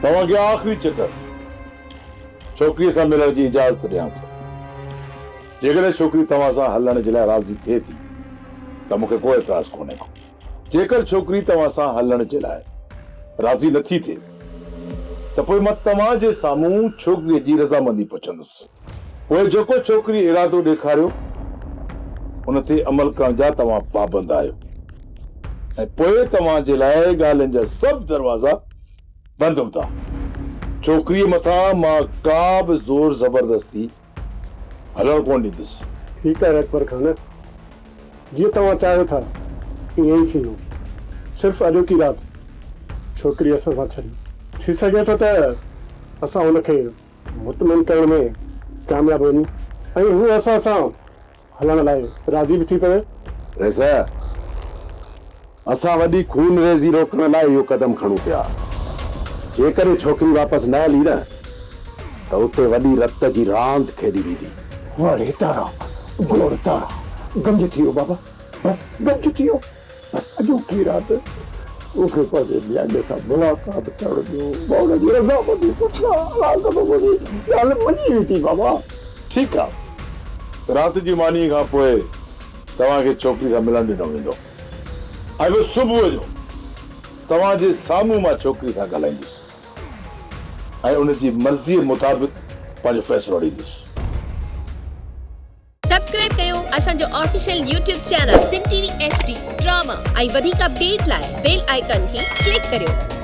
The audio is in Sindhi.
توهان کي آخري چڪر ڇوڪريء سان ملڻ جي اجازت ڏيان ٿو. جيڪڏهن ڇوڪري توهان سان هلڻ جي لاء راضي ٿئي ٿي ته مون کي ڪو اعتراض ڪونهي ڪو. جيڪر ڇوڪري توهان سان هلڻ جي لاء راضي نٿي ٿئي ته پوء مان توهان جي سامهون ڇوڪريء جي رضامندي پڇندس. پوء جيڪو ڇوڪريء ارادو ڏيکاريو ان تي عمل ڪرڻ جا توهان پابند آهيو ۽ پوء توهان جي لاء ڳالهين جا سڀ دروازا بند هوندا. ڇوڪريء مٿان مان ڪا به زور زبردستي هلڻ ڪونه ڏيندس. ٺيڪ آهي اڪبر خان، جيئن توهان چاهيو ٿا ائين ئي ٿيندو. صرف اڄوڪي رات ڇوڪري اسان سان ڇڏيو. ٿي سگهي ٿو ته اسان هن کي مطمئن ڪرڻ ۾ ڪامياب وڃون ۽ هو اسان سان هلڻ لاء راضي به ٿي پوي. رئيس، اسان وڏي خون ريزي روڪڻ لاء اهو قدم کڻون پيا. جيڪڏهن ڇوڪري واپس نه هلي نه ته اتي وڏي رت جي راند کيڏي ويندي. واڙي تارا، گوڙ تارا، گنج ٿي ويو بابا، بس گنج ٿي ويو، بس اڄوڪي رات مون کي پنهنجي نياڻيء سان ملاقات ڪرڻ ڏيو، مان ان جي رضامندي پڇان، الله ڪندو منهنجي ڳالهه مڃي ويندي بابا. ٺيڪ آ، رات جي مانيء کان پوء توهان کي ڇوڪري سان ملڻ ڏنو ويندو ۽ پوء صبح جو توهان جي سامهون مان ڇوڪري سان ڳالهائيندس ۽ ان جي مرضيء مطابق پنهنجو فيصلو ڏيندس. سبسڪرائب ڪيو اسان جو official YouTube channel Sindh T V H D drama ۽ وڌيڪ اپڊيٽ لاء بيل آئيڪان کي ڪلڪ ڪريو.